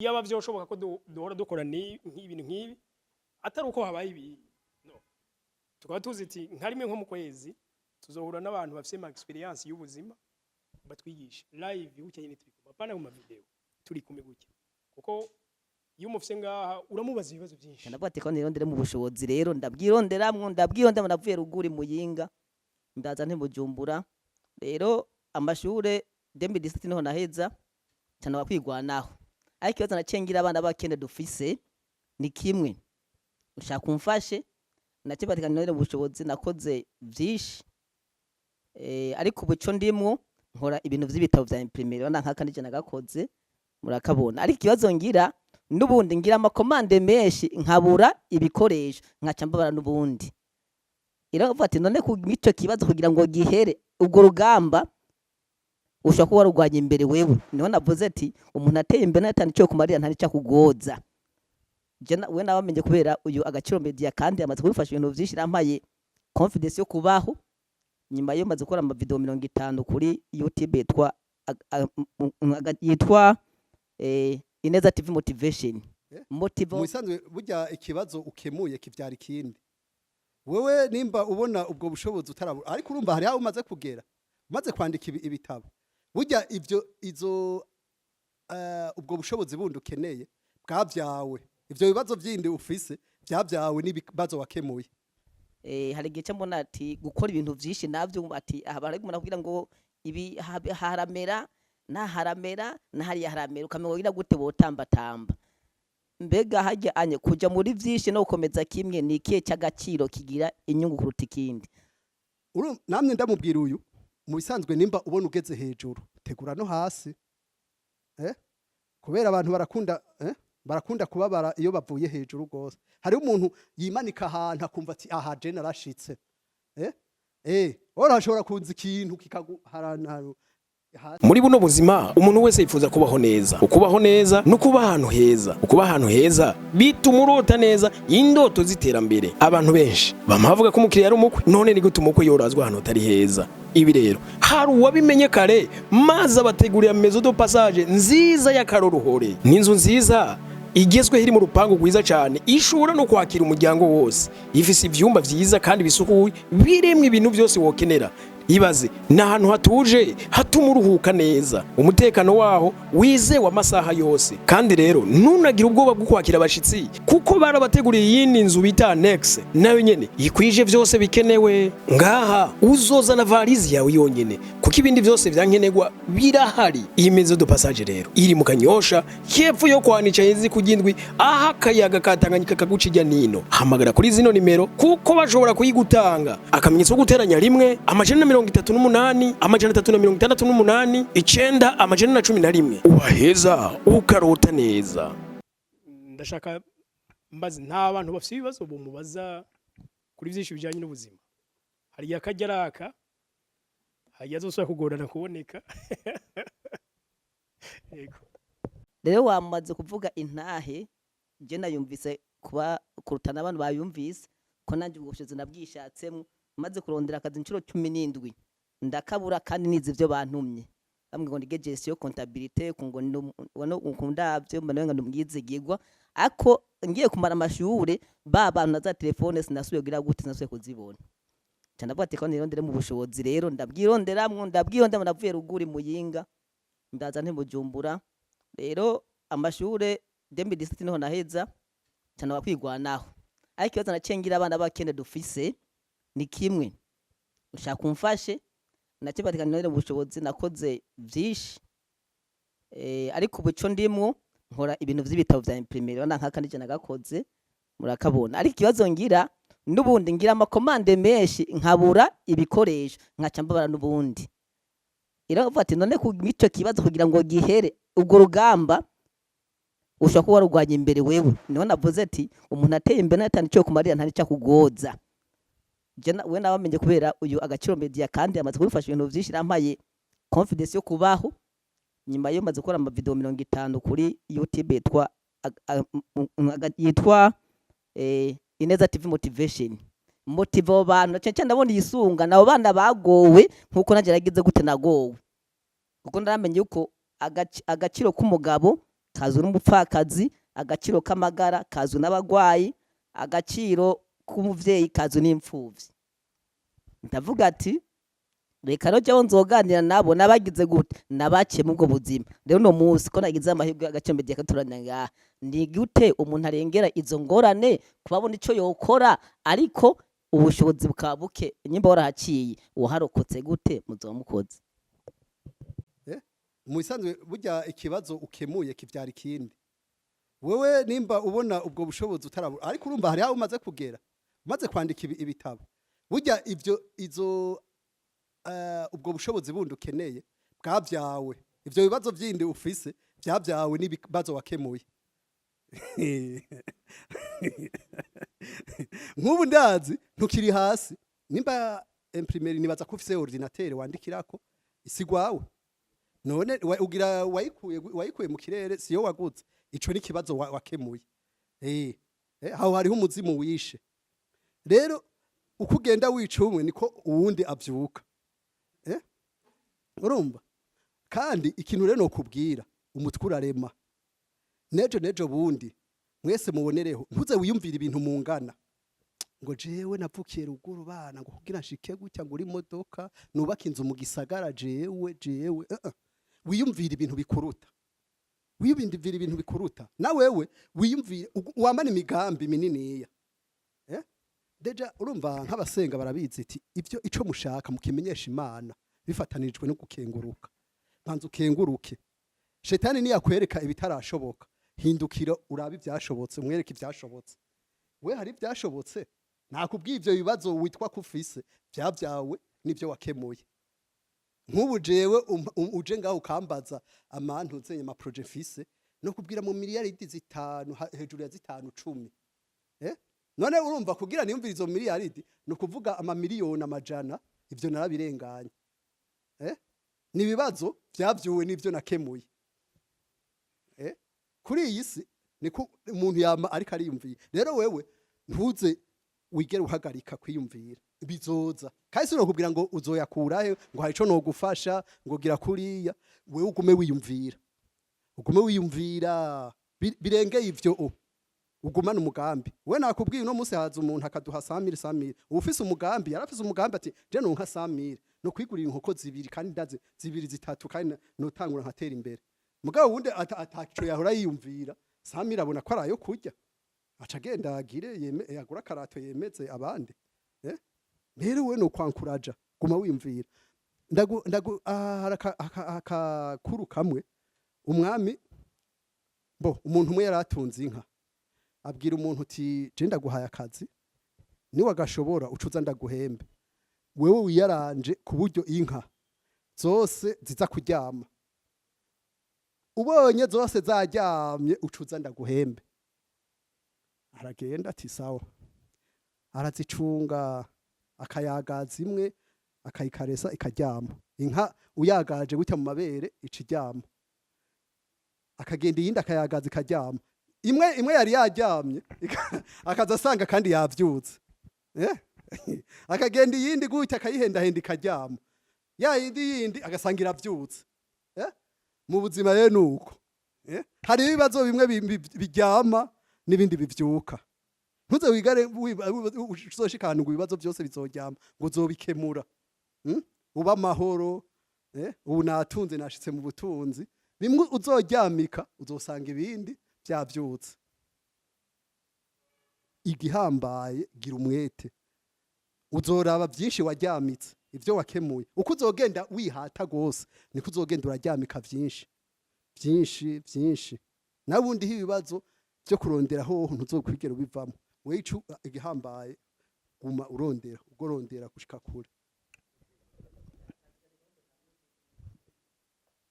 Yaba vyoshoboka ko duhora dukora nk'ibintu nk'ibi, atari uko habaye ibi, no tukaba tuzi iti nka rimwe nko mu kwezi tuzohura n'abantu bafise ma expérience y'ubuzima, batwigisha live gutya nyene turi kumwe, apana mu ma vidéo, turi kumwe gutya, kuko iyo umufise ngaha uramubaza ibibazo byinshi. Ndavuga ati ko nirondere mu bushobozi rero, ndabwironderamwo, ndabwirondera. Navuye ruguru i Muyinga, ndaza nti Bujumbura. Rero amashure 2017 niho naheza cyane wakwigwanaho, ariko ikibazo naciye ngira, abana b'abakene dufise ni kimwe, ushaka umfashe. Naciye batika nirondere mu bushobozi, nakoze vyinshi, ariko ubu ico ndimwo nkora ibintu vy'ibitabo vya imprimerie. Urabona nk'aka nije nagakoze, murakabona. Ariko ikibazo ngira, n'ubundi ngira ama commandes menshi, nkabura ibikoresho, nkaca mbabara. N'ubundi iravuga ati none ku ico kibazo kugira ngo gihere, ubwo rugamba ushobora kuba warurwanya imbere wewe. Niho navuze ati umuntu ateye imbere nta icyo kumarira, nta nicyo akugoza. We nabamenye kubera uyu Agaciro Media, kandi amaze kubifasha ibintu vyinshi, yampaye confidence yo kubaho. Nyuma yo maze gukora ama vidéo 50 kuri YouTube yitwa Ineza TV Motivation. Motivo. Mu bisanzwe burya ikibazo ukemuye kivyara ikindi. Wewe nimba ubona ubwo bushobozi utarabura, ariko urumva hari aho umaze kugera, umaze kwandika ibitabo, burya ivyo izo ubwo bushobozi bundi ukeneye bwavyawe, ivyo bibazo vyindi ufise vyavyawe n'ibibazo wakemuye. Hari igihe mbona ati gukora ibintu vyinshi navyo, ati aha bari umuntu kugira ngo ibi haramera na haramera na hariya haramera, ukamenya kugira gute wotambatamba. Mbega harya anye kuja muri vyinshi no gukomeza kimwe, ni ikihe cy'agaciro kigira inyungu kuruta ikindi? Namwe ndamubwira uyu, mu bisanzwe nimba ubona ugeze hejuru, tegura no hasi, kubera abantu barakunda, barakunda kubabara iyo bavuye hejuru rwose. Hariho umuntu yimanika ahantu akumva ati aha je narashitse, ora hashobora kuza ikintu kikaguharana hasi. Muri buno buzima umuntu wese yifuza kubaho neza. Ukubaho neza no kuba ahantu heza. Ukuba ahantu heza bituma urota neza indoto z'iterambere. Abantu benshi bama bavuga ko umukiriya ari umukwe. None ni gute umukwe yorazwa ahantu hatari heza? Ibi rero hari uwabimenye kare, maze abategurira maison de passage nziza y'akaroruhore. Ni inzu nziza igezweho, iri mu rupangu rwiza cyane, ishobora no kwakira umuryango wose. Ifise ivyumba vyiza kandi bisukuye, birimwo ibintu byose wokenera. Ibaze, ni ahantu hatuje hatuma uruhuka neza, umutekano waho wizewe amasaha yose. Kandi rero ntunagire ubwoba bwo kwakira abashitsi, kuko barabateguriye iyindi nzu bita annexe, nayo nyene ikwije vyose bikenewe. Ngaha uzozana valise yawe yonyene, kuko ibindi byose vyankenerwa birahari. Iyi maison de passage rero iri mu Kanyosha, hepfo yo kwanica hezi kugindwi, aho akayaga ka Tanganyika kaguca ijya nino. Hamagara kuri zino nimero, kuko bashobora kuyigutanga: akamenyetso ko guteranya 1, 438, 368, 9, 911. Ubaheza ukarota neza. Ndashaka mbaze, nta bantu bafite ibibazo bumubaza kuri byinshi bijyanye n'ubuzima? Hari igihe akajya araka, hari igihe azosubira kugorana kuboneka. Yego. Rero wamaze kuvuga intahe, je nayumvise kuba kuruta n'abantu bayumvise, ko nanjye ubwo bushobozi nabwishatsemo. Maze kurondera akazi inshuro 17 ndakabura, kandi nizi ivyo bantumye, bambwiye ngo nige gestion comptabilité, ngo ndavyo mbona ngo ndumwizigirwa. Ako ngiye kumara amashure, ba bantu na za telefone sinasubiye kugira gute, sinasubiye kuzibona. Ca ndavuga ati ko nirondere mu bushobozi rero, ndabwironderamwo, ndabwirondera. Navuye ruguru i Muyinga, ndaza nti Bujumbura. Rero amashure 2017 niho naheza cyane wakwigwanaho, ariko ikibazo naciye ngira, abana b'abakene dufise ni kimwe, ushaka umfashe. Naciye batika nirondere ubushobozi, nakoze vyinshi, ariko ubu ico ndimwo nkora ibintu vy'ibitabo vya imprimerie. Urabona nk'aka nije nagakoze, murakabona. Ariko ikibazo ngira, n'ubundi ngira ama commandes menshi, nkabura ibikoresho, nkaca mbabara. N'ubundi iravuga ati none ku ico kibazo kugira ngo gihere, ubwo rugamba ushobora kuba warurwanya imbere wewe. Niho navuze ati umuntu ateye imbere nta icyo kumarira, nta nicyo akugoza. We nabamenye kubera uyu Agaciro Media, kandi amaze kubifasha ibintu vyinshi, yampaye confidence yo kubaho. Nyuma yo maze gukora ama vidéo 50 kuri YouTube yitwa Ineza TV Motivation, motive abo bantu na cyane cyane ndabona iyisunga nabo bana bagowe nkuko nanjye nagize gute nagowe, kuko naramenye yuko agaciro k'umugabo. kazwi n'umupfakazi, agaciro k'amagara kazwi n'abagwayi, agaciro k'umuvyeyi kazwi n'imfuvyi. Ndavuga ati reka rero jewe nzoganira nabo nabagize gute, nabaciye mu ubwo buzima. Rero uno munsi ko nagize amahirwe Agaciro Media katuranya ngaha, ni gute umuntu arengera izo ngorane kubabona ico yokora ariko ubushobozi bukaba buke? Nyimba warahaciye, uwaharokotse gute? Muzoba mukoze. Mu bisanzwe burya ikibazo ukemuye kivyara ikindi. Wewe nimba ubona ubwo bushobozi utarabura, ariko urumva hari aho umaze kugera, umaze kwandika ibitabo, burya ivyo izo ubwo bushobozi bundi ukeneye bwabyawe, ivyo bibazo vyindi ufise vyabyawe n'ibibazo wakemuye. Nk'ubu ndazi ntukiri hasi, nimba imprimerie, nibaza ko ufise ordinateur wandikirako, isigwawe none ugira wayikuye mu kirere, siyo waguze. Ico ni kibazo wakemuye. Aho hariho umuzimu wishe. Rero uko ugenda wica umwe niko uwundi avyuka. Urumva kandi ikintu rero nokubwira, umutwe urarema. Nejo nejo bundi mwese mubonereho, ntuze wiyumvira ibintu mungana ngo jewe navukiye ruguru bana, ngo kugira nshike gutya ngo uri imodoka nubaka inzu mu gisagara, jewe wiyumvira ibintu bikuruta, wiyumvira ibintu bikuruta. Na wewe wiyumvire wamana imigambi mininiya. Déjà urumva nk'abasenga barabizi iti ibyo ico mushaka mukimenyesha Imana bifatanijwe no gukenguruka. Banza ukenguruke. Shetani niyakwereka ibitarashoboka, hindukira urabe ibyashobotse, umwereke ibyashobotse. We hari ibyashobotse, nakubwiye ivyo bibazo witwa ko ufise vyabyawe n'ivyo wakemuye. Nk'ubu jewe uje ngaho ukambaza amantu nzenye ama projet mfise, no kubwira mu miliyaridi 5, hejuru ya 5, 10. None urumva kugira niyumvire izo miliyaridi ni ukuvuga amamiliyoni amajana, ivyo narabirenganye. Ni ibibazo vyavyuwe n'ivyo nakemuye. Kuri iyi si niko umuntu yama ariko ariyumvira. Rero wewe ntuze wigere uhagarika kwiyumvira, bizoza. Kandi sinokubwira ngo uzoyakurahe, ngo hari ico nogufasha, ngo gira kuriya. Wewe ugume wiyumvira, ugume wiyumvira birengeye ivyo, ugumane umugambi. We nakubwiye, uno munsi haza umuntu akaduha 100,000, 100,000. Ufise umugambi, yarafise umugambi ati je nonka 100,000 no kwigurira inkoko zibiri, kandi ndazi zibiri, zitatu, kandi notangura nkatera imbere. Mugabo wundi ataco yahora yiyumvira, 100,000 abona ko arayo kurya, aca agenda agire yeme, agura akarato yemeze abandi. Rero we no kwankuraja, guma wiyumvira. Ndagu hari akakuru kamwe. Umwami bo umuntu umwe yaratunze inka, abwira umuntu uti je ndaguhaye akazi, niwe agashobora ucuza ndaguhembe, wewe wiyaranje ku buryo inka zose ziza kuryama, ubonye zose zaryamye ucuza ndaguhembe. Aragenda ati sawa. Arazicunga, akayagaza imwe akayikaresa ikaryama. Inka uyagaje gutya mu mabere ica iryama. Akagenda iyindi akayagaza ikaryama. Imwe imwe yari yaryamye akaza asanga kandi yavyutse. Akagenda iyindi gutya akayihendahenda ikaryama. Ya yindi yindi agasanga iravyutse. Mu buzima rero nuko. Hari ibibazo bimwe biryama n'ibindi bivyuka. Ntuze wigare uzoshika ahantu ngo ibibazo byose bizoryama ngo uzobikemura. Uba amahoro, ubu natunze, nashitse mu butunzi. Bimwe uzoryamika uzosanga ibindi vyavyutse. Igihambaye, gira umwete, uzoraba byinshi waryamitse, ibyo wakemuye. Uko uzogenda wihata gose niko uzogenda uraryamika byinshi byinshi byinshi. Nawe ubundi ibibazo byo kurondera hoho ntuzokwigera ubivamo. Wewe ico igihambaye, guma urondera, ugorondera gushika kure.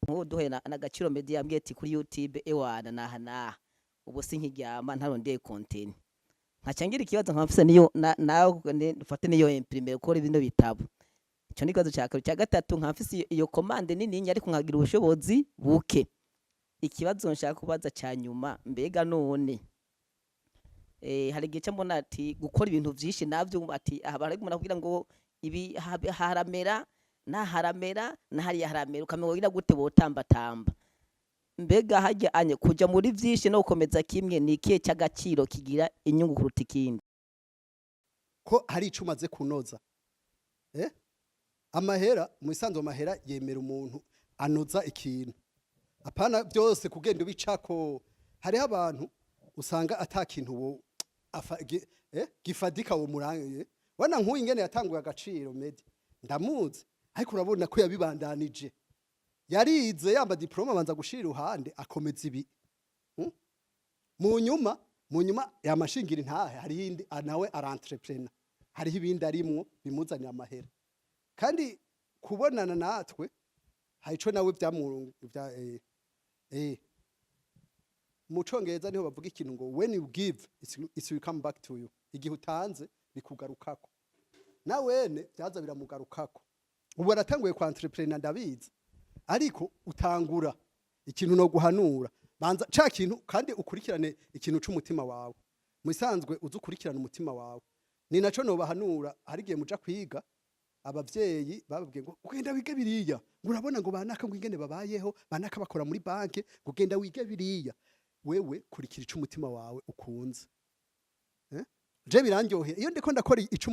Nk'ubu duhuye n'Agaciro Media yambwiye ati kuri YouTube ewana naha naha, ubu sinkiryama ntarondeye content. Nkaca ngira ikibazo nkaba mfise niyo nawe ufate niyo imprimer gukora bino bitabo. Ico ni ikibazo ca kabiri. Ca gatatu, nkaba mfise iyo commande nini ariko nkagira ubushobozi buke. Ikibazo nshaka kubaza ca nyuma, mbega none hari igihe ca mbona ati gukora ibintu vyinshi navyo, ati aha bari kugira ngo ibi haramera na haramera na hariya haramera, ukamenya wogira gute wotambatamba. Mbega harya anye kuja muri vyinshi no gukomeza kimwe, ni ikihe cy'agaciro kigira inyungu kuruta ikindi? Ko hari ico umaze kunoza. Amahera mu isanzwe, amahera yemera umuntu anoza ikintu, apana byose kugenda ubicako. Hariho abantu usanga ata kintu wo gifadika wo murangiye. Wana nk'uyu ingene yatanguye agaciro medi, ndamuzi, ariko urabona ko yabibandanije. Yarize yamba diplôme, abanza gushira iruhande, akomeza ibi. Mu nyuma yamashingira intahe, hari indi nawe ara entrepreneur, hariho ibindi arimwo bimuzanira amahera. Kandi kubonana natwe hari ico nawe byamu bya mu Congereza niho bavuga ikintu ngo "When you give, it will come back to you." Igihe utanze bikugarukako. Na wene byaza biramugarukako. Ubu aratanguye kwa entrepreneur, ndabizi. Ariko utangura ikintu no guhanura, banza ca kintu kandi ukurikirane ikintu c'umutima wawe. Mu isanzwe uzi ukurikirana umutima wawe, ni naco nobahanura. Hari igihe muja kwiga, abavyeyi bababwiye ngo ugenda wige biriya, ngo urabona ngo banaka ngo ingene babayeho, banaka bakora muri banke, ngo ugenda wige biriya. Wewe kurikira ico umutima wawe ukunze. Je birandyohera iyo ndiko ndakora ico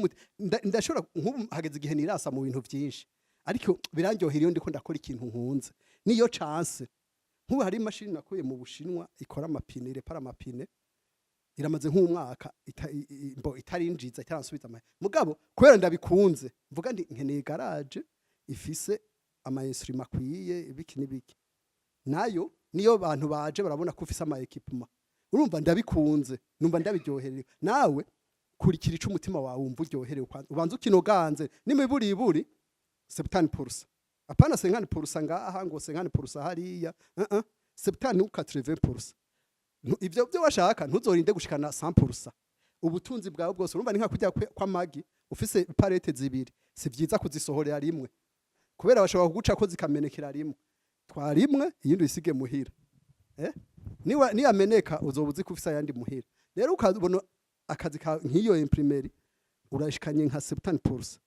ndashobora nk'ubu hageze igihe nirasa mu bintu vyinshi, ariko birandyohera iyo ndiko ndakora ikintu nkunze. Niyo chance nk'ubu hari imashini nakuye mu Bushinwa ikora amapine, irepara amapine. Iramaze nk'umwaka mbo itarinjiza, itaransubiza amahera. Mugabo kubera ndabikunze, mvuga ndi nkeneye garage ifise ama instruments akwiye, ibiki n'ibiki. Nayo niyo bantu baje barabona ko ufise ama équipements. Urumva ndabikunze, numva ndabiryoherewe. Nawe kurikira ico umutima wawe wumva uryoherewe kwanza, ubanza ukinoganze n'imiburiburi 70%, apana 50% ngaha ngo 50% hariya, 70 ou 80%. Ivyo byo washaka ntuzorinde gushikana 100% ubutunzi bwawe bwose. Urumva ni nka kurya kw'amagi, ufise palettes zibiri, si vyiza kuzisohorera rimwe kubera bashobora kuguca ko zikamenekera rimwe. Twara imwe, iyindi uyisige muhira. Niwa niyameneka uzoba uzi ko ufise ayandi muhira. Rero ukabona akazi ka nk'iyo imprimerie urashikanye nka 70%,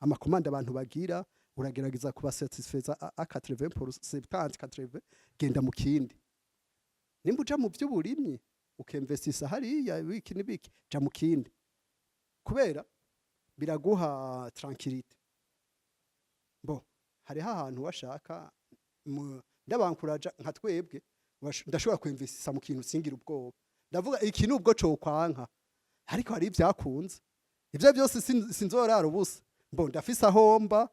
ama commandes abantu bagira uragerageza kubasatisfeza a 80%, 70, 80. Genda mu kindi. Nimba uja mu vy'uburimyi ukemvestisa hariya, biki n'ibiki, ja mu kindi kubera biraguha tranquillité. Bo hariho ahantu washaka ndabankuraja nka twebwe ndashobora kwemvestisa mu kintu singira ubwoba. Ndavuga iki nubwo cokwanka, ariko hari ibyakunze. Ivyo byose sinzorara ubusa. Mbo ndafise ahomba,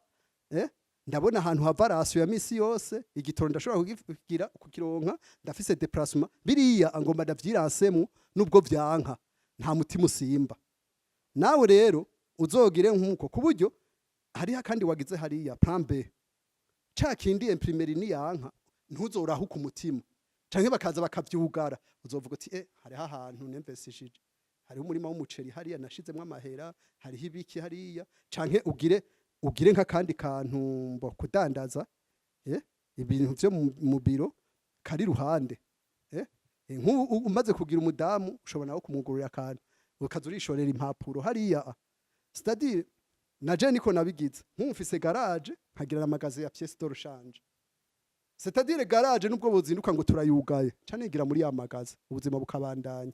ndabona ahantu hava ration ya misi yose, igitoro ndashobora kugira kukironka, ndafise déplacement biriya ngomba ndavyiransemo nubwo vyanka, nta mutima usimba. Nawe rero uzogire nkuko kuburyo hariya kandi wagize hariya plan B, ca kindi imprimerie niyanka ntuzorahuka umutima canke bakaza bakavyugara. Uzovuga uti hariho ahantu nemvesishije, hariho umurima w'umuceri hariya nashizemwo amahera, hariho ibiki hariya." Canke ugire nk'akandi kantu mbo kudandaza ibintu vyo mu biro kari ruhande. Nk'ubu umaze kugira umudamu, ushobora nawe kumugurira akantu ukaza urishorera impapuro hariya. C'est-à-dire na je niko nabigize. Nk'ubu mfise garage, nkagira na magasin ya pièces de rechange. C'est-à-dire garage nubwo bozinduka ngo turayugaye, ca nigira muri ya magasin, ubuzima bukabandanya.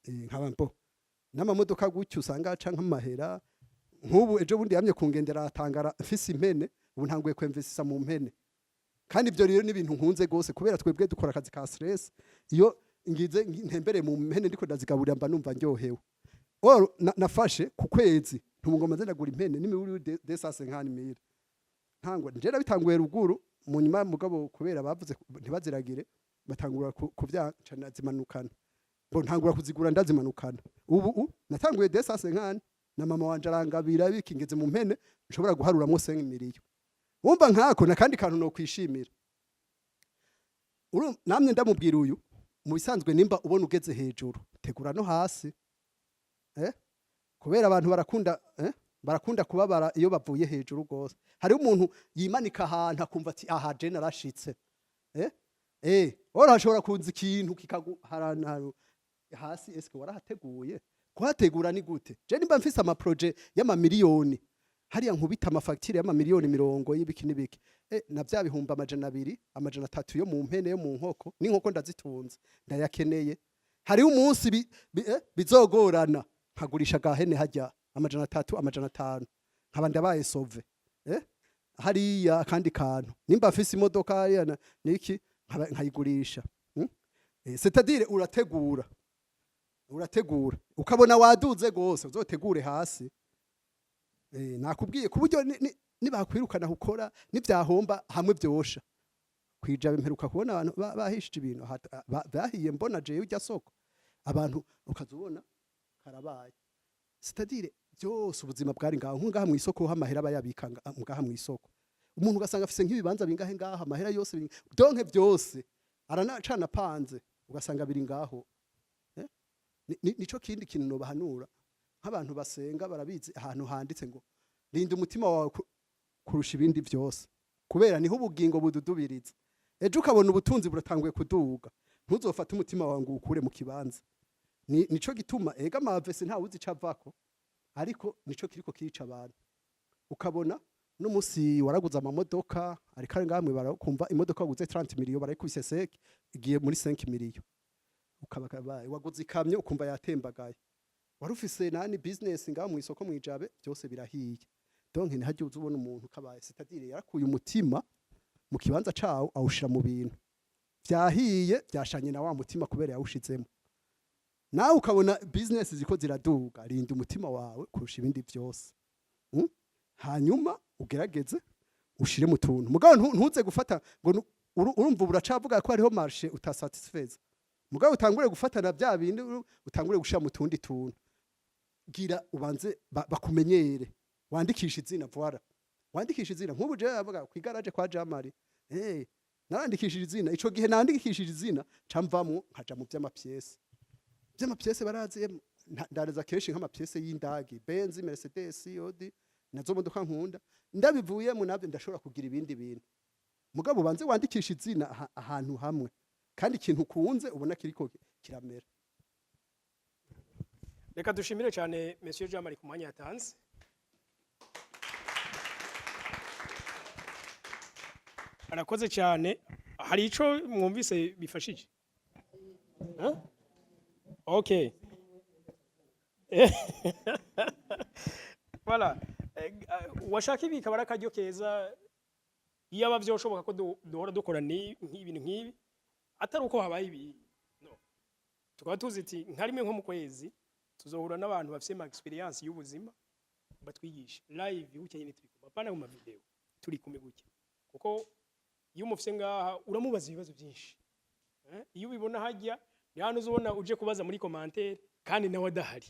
Nkaba mbo n'amamodoka gutyo usanga aca nk'amahera. Nk'ubu ejo bundi yamye kungendera atangara mfise impene. Ubu ntanguye kwemvesisa mu mpene. Kandi ibyo rero ni ibintu nkunze gose kubera twebwe dukora akazi ka stress. Iyo ngize ntembere mu mpene ndiko ndazigaburira, mba numva ndyohewe. Or nafashe ku kwezi ntubungoma nze ndagura impene n'imiburi 250 mille. Ntangwa nje nabitanguye ruguru mu nyuma, mugabo kubera bavuze ntibaziragire batangura kuvyanca ndazimanukana. Ngo ntangura kuzigura ndazimanukana. Ubu natanguye 250 na mama wanje arangabira bikingeze mu mpene nshobora guharuramwo 5 miliyo. Wumva nkako nakandi kantu no kwishimira. Namye ndamubwira uyu mu bisanzwe, nimba ubona ugeze hejuru, tegura no hasi. Kubera abantu barakunda barakunda kubabara iyo bavuye hejuru gose. Hariho umuntu yimanika ahantu akumva ati aha je narashitse. Ora hashobora kuza ikintu kikaguharana hasi. Eske warahateguye? Kuhategura ni gute? Je nimba mfise ama projets y'amamiliyoni, Hariya nkubita amafagitire y'amamiliyoni mirongo y'ibiki n'ibiki, na bya 200,000, 300 yo mu mpene, yo mu nkoko, n'inkoko ndazitunze, ndayakeneye. Hariho umunsi bizogorana nkagurisha gahene hajya 300, 500, nkaba ndabaye sauvé. Hariya akandi kantu, nimba mfise imodoka hariya niki, nkayigurisha. C'est-à-dire urategura, urategura ukabona waduze gose, uzotegure hasi. Nakubwiye ku buryo nibakwirukana ukora nivyahomba hamwe vyosha kwijabe. Mperuka kubona abantu bahishije ibintu bahiye, mbona jewe ujya soko abantu ukazubona karabaye. C'est-à-dire byose ubuzima bwari ngaho, nko ngaha mu isoko ho amahera bayabika ngaha mu isoko. Umuntu ugasanga afise nk'ibibanza bingahe ngaha, amahera yose donc byose aranacana panze, ugasanga biri ngaho. Nico kindi kintu nobahanura nk'abantu basenga, barabizi ahantu handitse ngo rinda umutima wawe kurusha ibindi byose, kubera niho ubugingo bududubiriza. Ejo ukabona ubutunzi buratanguye kuduga, ntuzofate umutima wawe ngo uwukure mu kibanza. Nico gituma ega amavese ntawe uzi ico avako, ariko nico kiriko kirica abantu. Ukabona n'umusi waraguze amamodoka, ariko ari ngamwe barakumva imodoka waguze 30 miliyo barayikubise sec, igiye muri 5 miliyo. Ukaba kabaye waguze ikamyo, ukumva yatembagaye. Wari ufise nani business ngaho mu isoko mwijabe, byose birahiye. Donc ntihajye uza ubona umuntu kabaye, c'est-à-dire yarakuye umutima mu kibanza cawo awushira mu bintu vyahiye, byashanye na wa mutima kubera yawushizemo. Nawe ukabona business ziko ziraduga, rinda umutima wawe kurusha ibindi byose. Hanyuma ugerageze ushire mu tuntu, mugabo ntuze gufata ngo urumva buracavuga ko hariho marché utasatisfeza, mugabo utangure gufatana bya bindi, utangure gushira mu tundi tuntu. Gira ubanze bakumenyere, wandikisha izina, voilà, wandikisha izina. Nk'ubu je avuga ku igaraje kwa Jamari, narandikishije izina. Ico gihe nandikishije izina, camvamwo nkaja mu vy'amapièces. Vy'amapièces barazi, ndareza kenshi nk'amapièces y'indagi, Benz, Mercedes, Audi, nazo modoka nkunda. Ndabivuyemo nabyo ndashobora kugira ibindi bintu, mugabo ubanze wandikisha izina ahantu hamwe, kandi ikintu ukunze ubona kiriko kiramera. Reka dushimire cyane Monsieur Jean Marie ku mwanya yatanze. Arakoze cyane. Hari ico mwumvise bifashije? Huh? Okay, voilà. Washaka ibi ikaba ari akaryo keza, iyo aba vyoshoboka ko duhora dukora ni nk'ibintu nk'ibi, atari uko habaye ibi no tukaba tuzi iti nka rimwe nko mu kwezi tuzohura n'abantu bafise ama experience y'ubuzima, batwigisha live gutya nyine turi kumwe, apana mu mavideo, turi kumwe gutya. Kuko iyo umufise ngaha uramubaza ibibazo byinshi. Iyo ubibona hajya ni hano uzobona uje kubaza muri commentaire kandi nawe adahari.